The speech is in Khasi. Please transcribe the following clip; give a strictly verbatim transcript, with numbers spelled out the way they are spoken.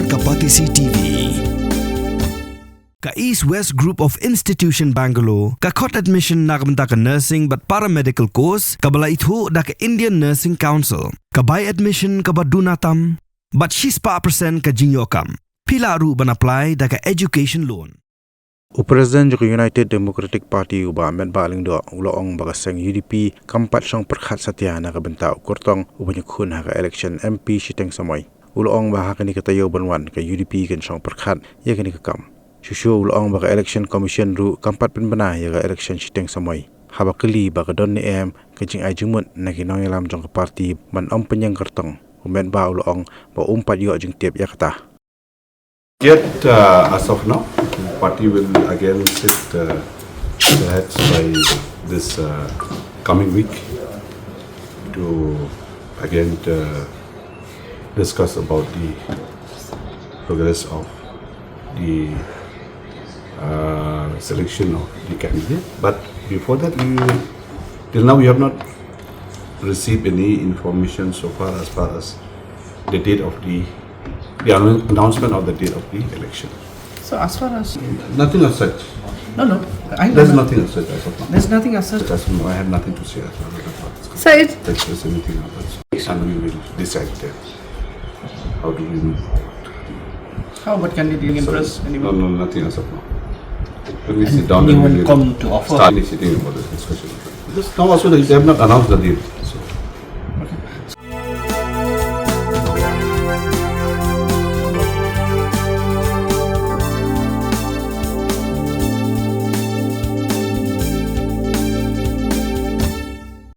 Ka Batesi T V. Ka East West Group of Institution Bangalore ka khot admission na ka bynta ka nursing bad paramedical course kaba la ithuh da ka Indian Nursing Council. Ka bai admission kaba duna tam bad shispah percent ka jingïoh kam. Phi lah ruh ban apply da ka education loan. U President jong ka United Democratic Party, u Bah Metbah Lyngdoh, u la ong ba ka seng U D P kam pat shong pyrkhat satia na ka bynta u kyrtong uba ñiewkor ha ka election M P shiteng samoi. U la ong ba ha kane ka taïew ban wan ka U D P kan shong pyrkhat ïa kane ka kam. Shuh shuh u la ong ba ka Election Commission ruh kam pat pynbna ïa ka election shiteng samoi. Haba kylli ba ka don ne em ka jingai jingmut na ki nongïalam jong ka party ban ym pynïeng kyrtong, u Metbah u la ong ba um pat ïoh jingtip ïa kata. Yet, uh, as of now, the party will again sit, uh, perhaps by this, uh, coming week to again, uh, discuss about the progress of the, uh, selection of the candidate. But before that, we will, till now we have not received any information so far as far as the date of the, the annou-, announcement of the date of the election. So as far as nothing as such. No, no. I know. There's nothing as such as of now. There's nothing as such. As of now, I have nothing to say as far as that is concerned. So it, that there's anything as such. And we will decide then. How do we move forward? How about candidate in press? So, anyone? No, no, nothing as of now. When we sit down and we will come to offer, start initiating about this discussion. Just now also they have not announced the date.